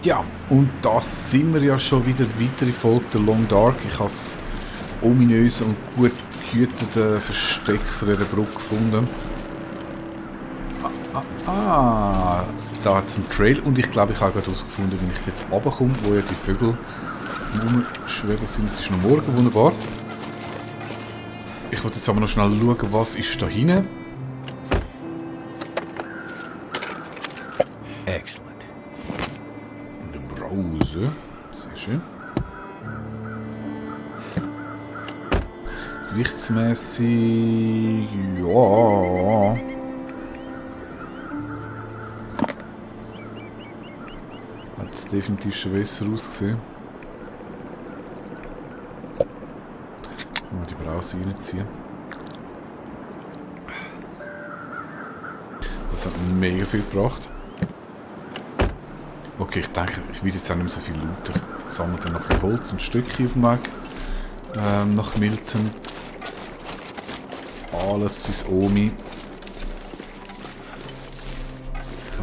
Ja, und das sind wir ja schon wieder weitere Folge der Long Dark. Ich habe das ominöse und gut gehütete Versteck von dieser Brücke gefunden. Da hat es einen Trail und ich glaube, ich habe gerade herausgefunden, wie ich dort runterkomme, wo ja die Vögel rumschweben sind. Es ist noch morgen, wunderbar. Ich wollte jetzt aber noch schnell schauen, was ist da hinten. Excellent. Eine Brause. Sehr schön. Gewichtsmäßig. Ja. Hat es definitiv schon besser ausgesehen. Mal die Brause reinziehen. Das hat mega viel gebracht. Okay, ich denke, ich will jetzt auch nicht mehr so viel looten. Ich sammle dann noch ein bisschen Holz und Stückchen auf dem Weg. Nach Milton. Alles fürs Omi.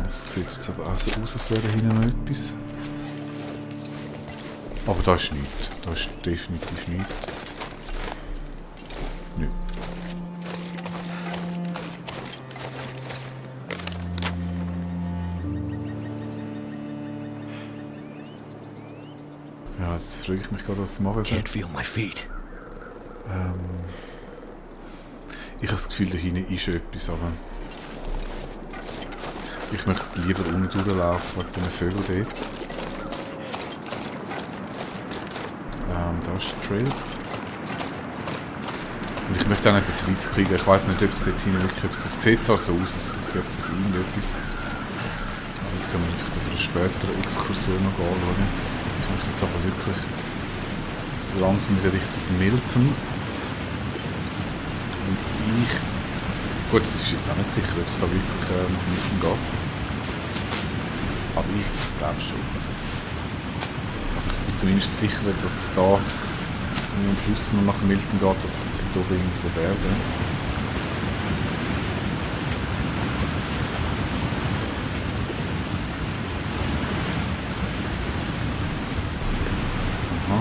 Das sieht jetzt aber auch so aus, als wäre hinten noch etwas. Aber da ist nichts. Da ist definitiv nichts. Nö. Ja, jetzt frage ich mich gerade, was ich machen soll. Can't feel my feet. Ich habe das Gefühl, da hinten ist etwas, aber ich möchte lieber unten durchlaufen, wegen den Vögeln dort. Da ist der Trail. Und ich möchte auch nicht das Risiko kriegen. Ich weiß nicht, ob es dort hinten wirklich ist. Es sieht zwar so aus, als gäbe es da irgendetwas. Aber das können wir natürlich für eine spätere Exkursion noch anschauen. Ich möchte jetzt aber wirklich langsam wieder Richtung Milton. Gut, es ist jetzt auch nicht sicher, ob es da wirklich nach Milton geht. Aber ich glaube schon. Also ich bin zumindest sicher, dass es da am Fluss noch nach Milton geht, dass es da oben in den Bergen. Aha.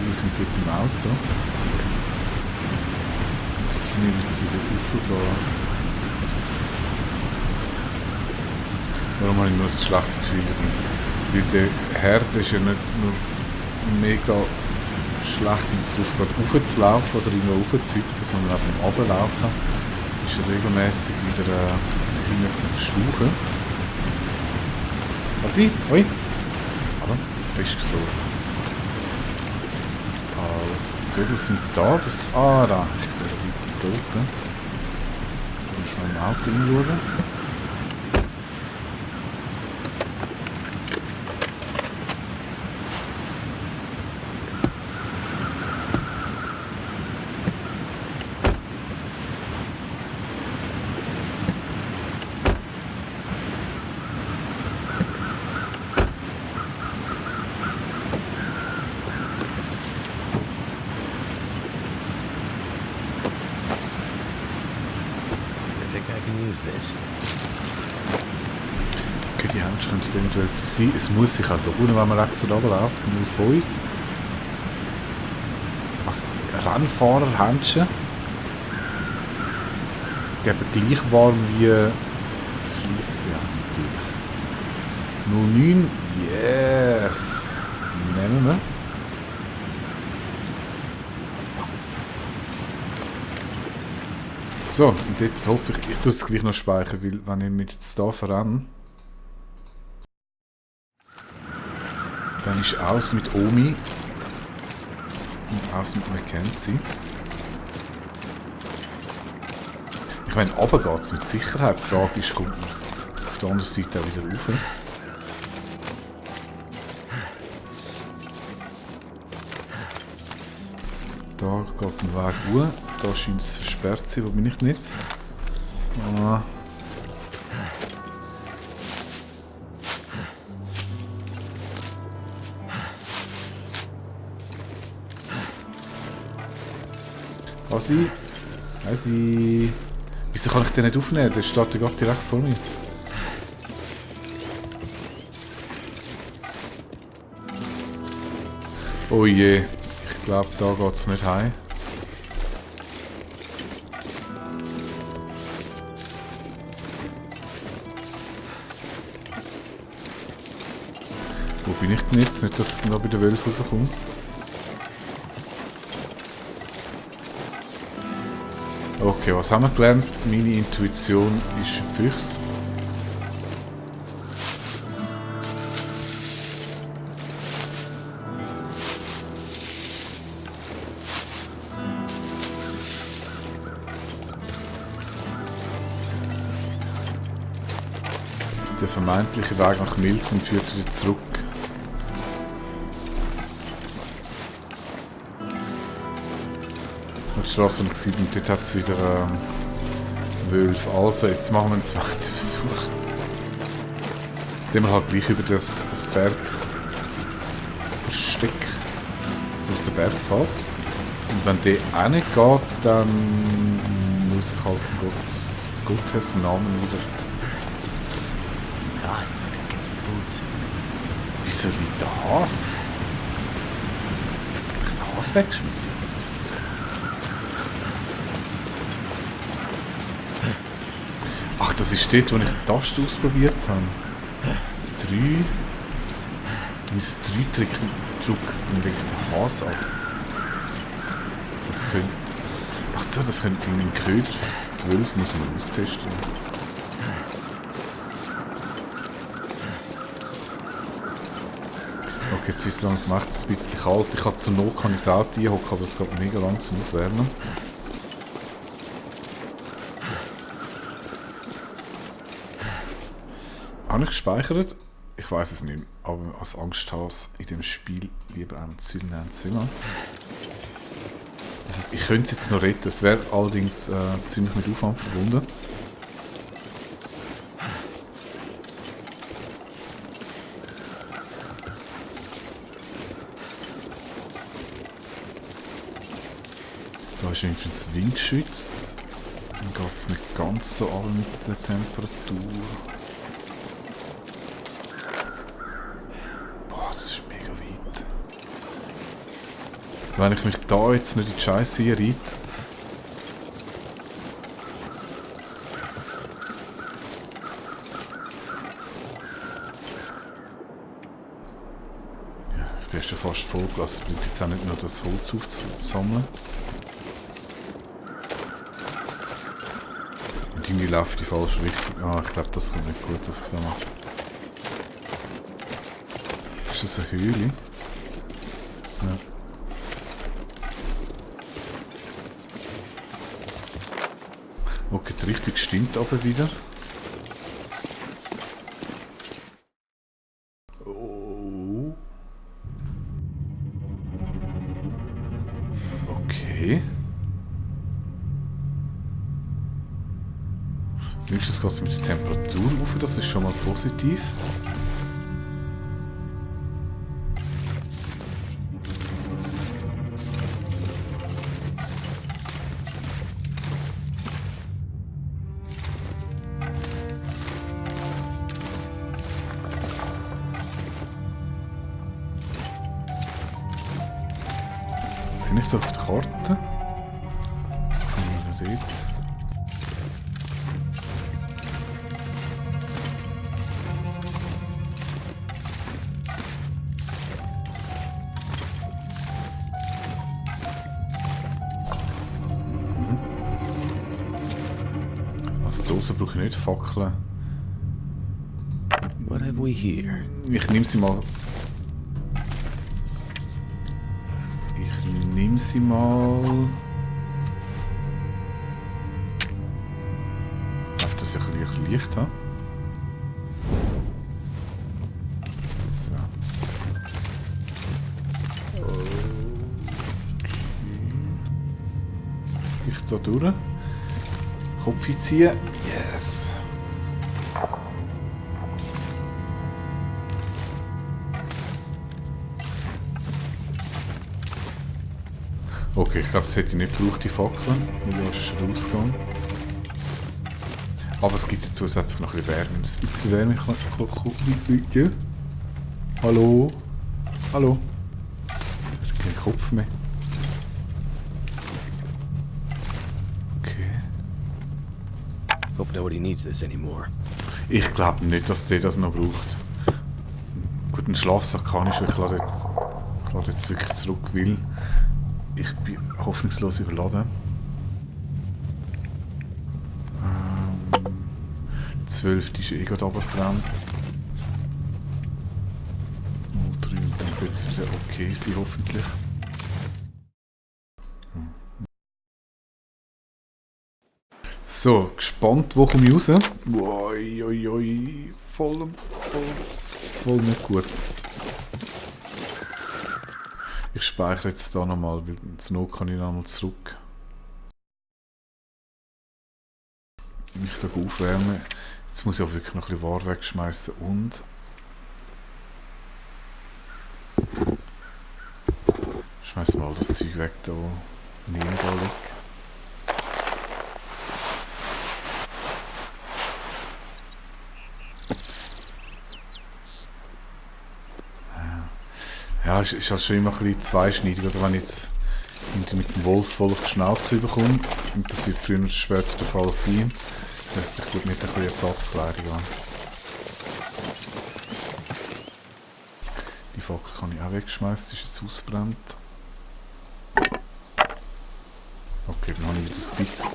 Wir sind dort im Auto. Ich will jetzt wieder raufgehen. Warum habe ich nur ein schlechtes Gefühl? Weil der Herd ist ja nicht nur mega schlecht, ins drauf geht raufzulaufen oder irgendwo raufzuhüpfen, sondern auch beim Runterlaufen ist er regelmäßig wieder sich irgendwas verschlauchen. Was ich? Oi! Aber festgefroren. Also, die Vögel sind da. Da. Ich sehe die Toten. Ich kann schon im Auto hinschauen. Okay, die Händchen könnten eventuell etwas sein. Es muss sich halt lohnen, wenn man extra runterläuft. 05. Was? Rennfahrer-Händchen? Geben gleich warm wie Fliesse. Ja, natürlich. 09. Yes. Nehmen wir. So, und jetzt hoffe ich tue es gleich noch speichern, weil wenn ich mich jetzt hier verrenne, dann ist aus mit Omi und aus mit Mackenzie. Ich meine, runter geht es mit Sicherheit. Die Frage ist, kommt man auf der anderen Seite auch wieder rauf? Da geht ein Weg hoch. Da scheint es versperrt zu sein. Wo bin ich denn jetzt? Ah. Was ich? Easy. Wieso kann ich den nicht aufnehmen? Der steht ja gerade direkt vor mir. Oh je. Ich glaube, da geht es nicht heim. Wo bin ich denn jetzt? Nicht, dass ich dann noch bei den Wölfen rauskomme. Okay, was haben wir gelernt? Meine Intuition ist Füchse. Der vermeintliche Weg nach Milton führt wieder zurück. Die Straße, wo ich war, und dort hat es wieder Wölfe. Also, jetzt machen wir einen zweiten Versuch. Indem wir halt gleich über das Berg Versteck durch den Bergpfad. Und wenn der auch nicht geht, dann muss ich halt Gottes Namen wieder. Wieso liegt der Hase? Hab ich den Hase weggeschmissen? Ach, das ist dort, wo ich die Taste ausprobiert habe. 3. Wenn ich das 3 drücke, dann lege ich den Hase ab. Das könnte... Ach so, das könnte in den Köder 12 muss man austesten. Okay, jetzt ist es macht es ein bisschen kalt. Ich habe zur Not kann ich das Auto einhocken, aber es geht mega lang zum Aufwärmen. Habe ich gespeichert? Ich weiß es nicht, aber als Angsthase in dem Spiel lieber einen Zünder und Zimmer. Das heißt, ich könnte es jetzt noch retten, es wäre allerdings ziemlich mit Aufwand verbunden. Da ist übrigens Wind geschützt. Dann geht es nicht ganz so an mit der Temperatur. Boah, das ist mega weit. Wenn ich mich da jetzt nicht in die Scheiße reite. Ja, ich bin schon fast vollgelassen. Es bringt jetzt auch nicht nur das Holz aufzusammeln. Und irgendwie läuft die falsche Richtung. Ah, ich glaube, das kommt nicht gut, was ich da mache. Ist das eine Höhle? Ja. Okay, die Richtung stimmt aber wieder. Oh. Okay. Wenigstens geht es mit der Temperatur auf, das ist schon mal positiv. Sind nicht auf der Karte? Dort. Also draussen brauche ich nicht Fackeln. What have we here? Ich nehme sie mal. Ich nehme sie mal. Auf dass ich ein bisschen Licht habe. So. Ich da durch. Kopf einziehen. Yes. Oh, Okay, ich glaube, das hätte ich nicht gebraucht, die Fackeln, weil du hast schon rausgegangen. Aber es gibt ja zusätzlich noch ein bisschen Wärme. Ein bisschen Wärme kann ich. Hallo? Hallo? Ich habe keinen Kopf mehr. Okay. Hope nobody needs this anymore. Ich glaube nicht, dass der das noch braucht. Gut, einen Schlafsack kann ich schon. Ich lade jetzt wirklich zurück, weil ich bin hoffnungslos überladen. 12 ist eh gerade runtergebrannt. 03 und dann sollte es wieder okay sein, hoffentlich. So, gespannt, wo komme ich raus? Oi, voll nicht gut. Ich speichere jetzt da nochmal, weil zur Not kann ich nochmal zurück. Mich da aufwärmen. Jetzt muss ich auch wirklich noch ein bisschen Ware wegschmeißen und... Schmeiß mal das Zeug weg, da neben da liegt. Ja, ist halt schon immer ein bisschen zweischneidig, oder wenn ich jetzt mit dem Wolf voll auf die Schnauze bekomme, und das wird früher oder später der Fall sein, dass ich gut mit ein bisschen Ersatzkleidung an. Die Fackel kann ich auch wegschmeißen, die ist jetzt ausgebrannt. Okay, dann habe ich wieder ein bisschen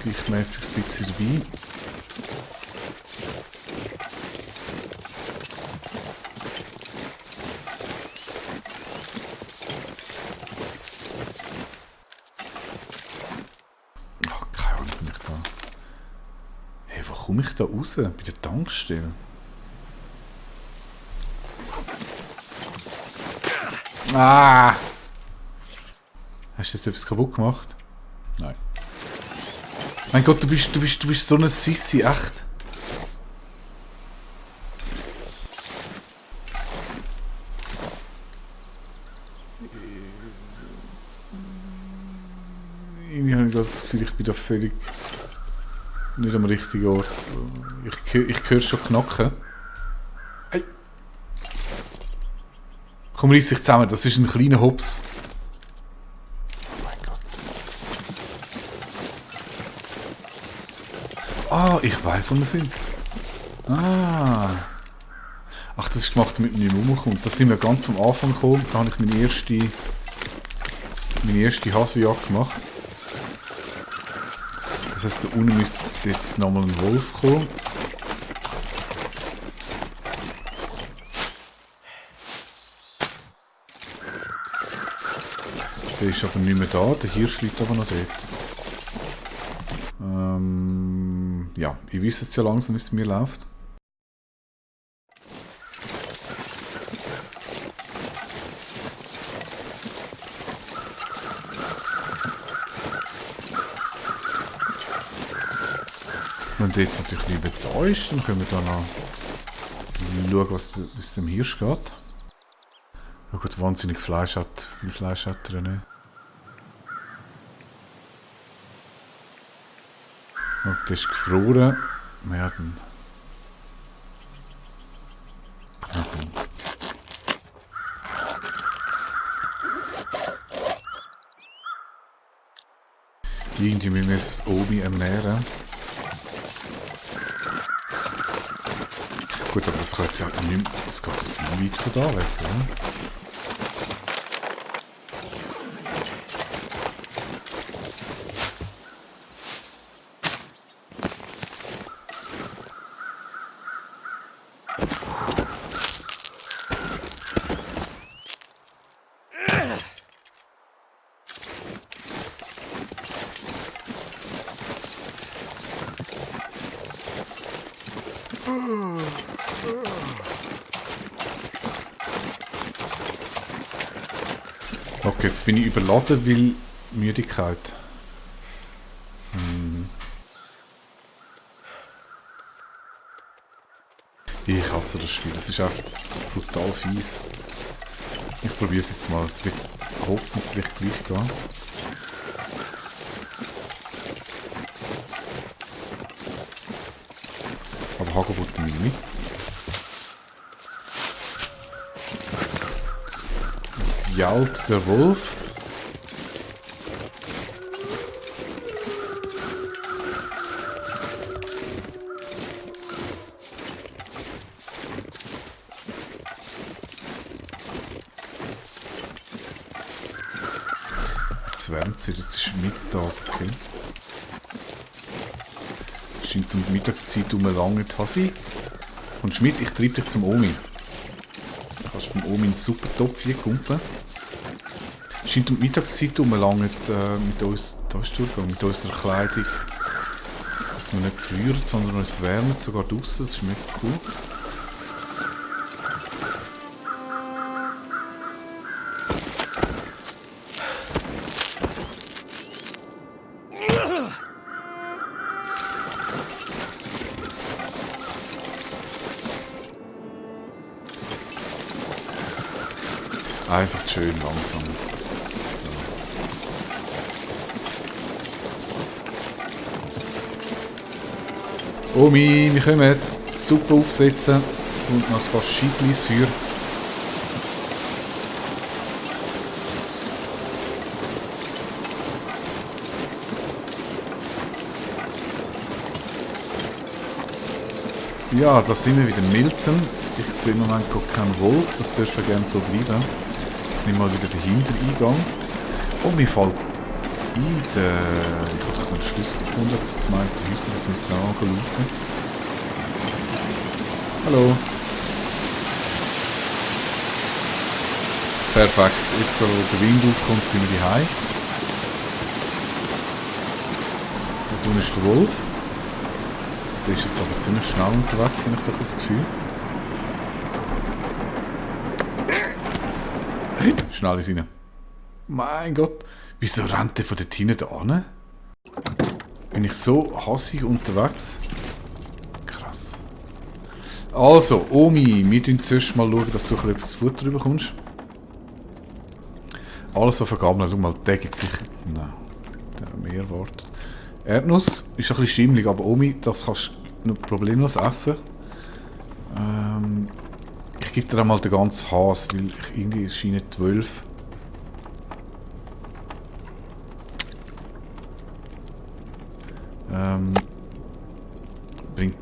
gleichmäßig ein bisschen dabei. Wo komme ich da raus? Bei der Tankstelle? Ah! Hast du jetzt etwas kaputt gemacht? Nein. Mein Gott, du bist so eine Sissi, echt. Irgendwie habe ich gerade das Gefühl, ich bin da völlig nicht am richtigen Ort. Ich höre schon knacken. Hey. Komm, reiss dich zusammen, das ist ein kleiner Hops. Oh mein Gott. Ah, ich weiss, wo wir sind. Ah. Ach, das ist gemacht, damit man nicht rumkommt. Da sind wir ganz am Anfang gekommen. Da habe ich meine erste Hasenjagd gemacht. Das heisst, da unten müsste jetzt nochmal ein Wolf kommen. Der ist aber nicht mehr da, der Hirsch liegt aber noch dort. Ja, ich weiß jetzt ja langsam, wie es bei mir läuft. Wenn der jetzt natürlich lieber da ist, dann können wir da noch schauen, was es dem Hirsch geht. Oh Gott, wahnsinnig Fleisch hat. Viel Fleisch hat er nicht. Und der ist gefroren. Ja, dann. Ja, dann. Irgendwie müssen wir es oben ernähren. Gut, aber das geht jetzt ja nicht mehr, das geht jetzt nicht weit von da weg, oder? Okay, jetzt bin ich überladen, weil Müdigkeit. Ich hasse das Spiel, das ist echt brutal fies. Ich probiere es jetzt mal. Es wird hoffentlich gleich gehen. Aber Hagelbutter nehme ich mit. Es jault der Wolf. Jetzt wärmt es, jetzt ist Mittag, okay. Scheint zum Mittagszeit umgelangt, Hasi. Kommst mit, ich treibe dich zum Omi. Du kannst beim Omi einen super Topf hier kumpen. Scheint um die Mittagszeit umgelangt mit uns, da ist Durchgang, mit unserer Kleidung. Dass wir nicht frieren, sondern uns wärmen, sogar draussen, das ist mega cool. Einfach schön langsam. Omi, wir kommen. Suppe aufsetzen und noch ein paar Scheiblis für. Ja, da sind wir wieder Milton. Ich sehe im Moment keinen Wolf, das dürfte gerne so bleiben. Ich nehme mal wieder den Hintereingang. Oh, mir fällt ein, ich habe doch noch den Schlüssel gefunden, das zweite Häuschen, das müssen wir anschauen. Hallo. Perfekt, jetzt gerade wo der Wind aufkommt, sind wir daheim. Und unten ist der Wolf. Der ist jetzt aber ziemlich schnell unterwegs, habe ich doch das Gefühl. Schnell ist rein. Mein Gott, wieso rennt der von dort hinten da an? Bin ich so hassig unterwegs? Krass. Also, Omi, wir schauen zuerst mal, schauen, dass du etwas zu Futter bekommst. Alles so vergabeln, schau mal, der gibt sicher... Nein, der hat mehr erwartet. Erdnuss ist ein bisschen schimmelig, aber Omi, das kannst du noch problemlos essen. Ich gebe dir einmal den ganzen Has, weil ich irgendwie scheinen 12.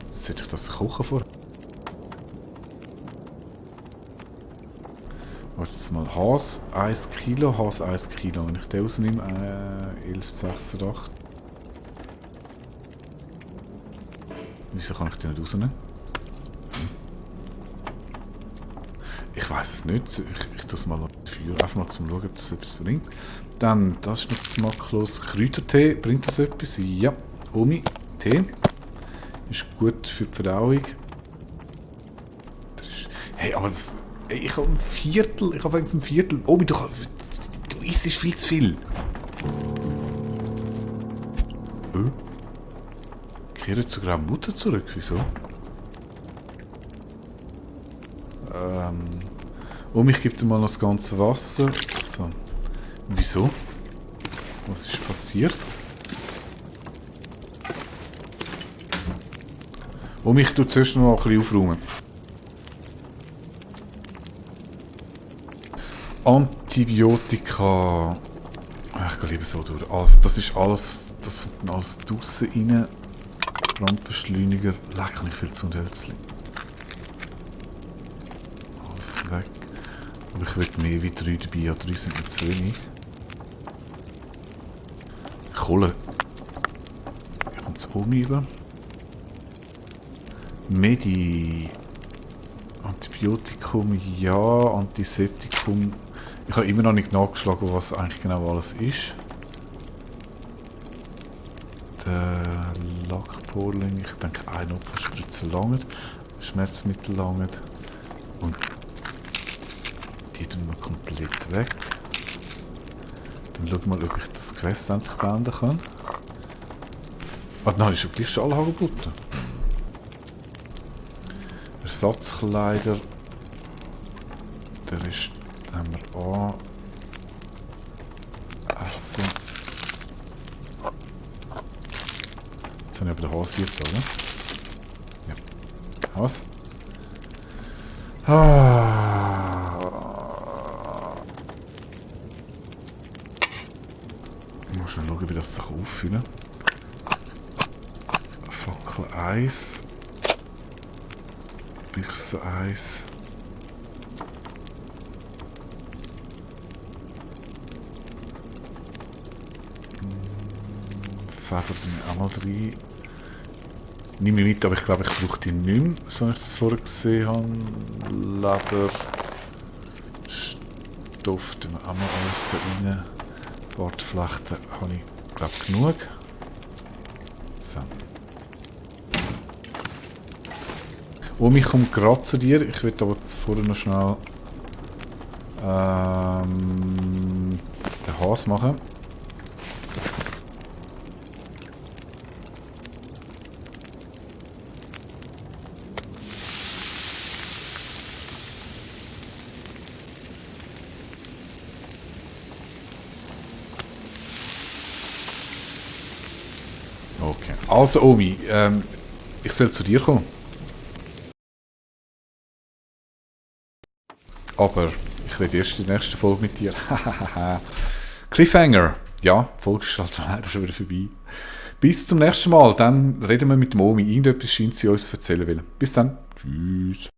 Sollte ich das kochen vor? Warte jetzt mal, Has 1 Kilo, Has 1 Kilo. Wenn ich den rausnehme, 11,68. Wieso kann ich den nicht rausnehmen? Ich weiß es nicht. Ich tue es mal für einfach mal zum Schauen, ob das etwas bringt. Dann, das ist noch geschmacklos. Kräutertee, bringt das etwas? Ja. Omi, Tee. Ist gut für die Verdauung. Hey, aber das... Ich habe ein Viertel. Ich habe ein Viertel. Omi, du isst viel zu viel. Kehre zu Gramm Mutter zurück. Wieso? Ich gebe dir mal noch das ganze Wasser. So. Wieso? Was ist passiert? Ich tue zuerst noch ein bisschen aufräumen. Antibiotika. Ich gehe lieber so durch. Also, das ist alles. Das kommt alles draussen rein. Brandbeschleuniger. Leck nicht viel zu Hölzchen. Alles weg. Aber ich will mehr wie 3 dabei. Ja, 3 sind mir zu wenig. Kohle. Ich komme zu Omi über. Medi. Antibiotikum, ja. Antiseptikum. Ich habe immer noch nicht nachgeschlagen, was eigentlich genau alles ist. Der Lackporling. Ich denke, ein Opferspritze langt. Schmerzmittel langt. Und die tun wir komplett weg. Dann schauen wir mal, ob ich das Quest endlich beenden kann. Nein, ist ja gleich schon alle Hagelbutter. Ersatzkleider. Der ist Dann haben wir auch Essen. Jetzt habe ich aber den Hase hier, oder? Ja. Haus. Ich muss schon schauen, wie das sich auffüllen. Fackel 1. Büchse 1. Feder bin ich auch mal rein. Nehme ich mit, aber ich glaube, ich brauche die nicht mehr, so wie ich das vorher gesehen habe. Leder. Stoff, tun wir auch mal alles da rein. Bordflechten habe ich, glaube ich, genug. So. Und ich komme gerade zu dir. Ich will aber vorher noch schnell den Hase machen. Okay. Also Omi, ich soll zu dir kommen. Aber ich rede erst in der nächsten Folge mit dir. Cliffhanger. Ja, die Folge ist halt leider schon wieder vorbei. Bis zum nächsten Mal. Dann reden wir mit dem Omi. Irgendetwas scheint sie uns zu erzählen will. Bis dann. Tschüss.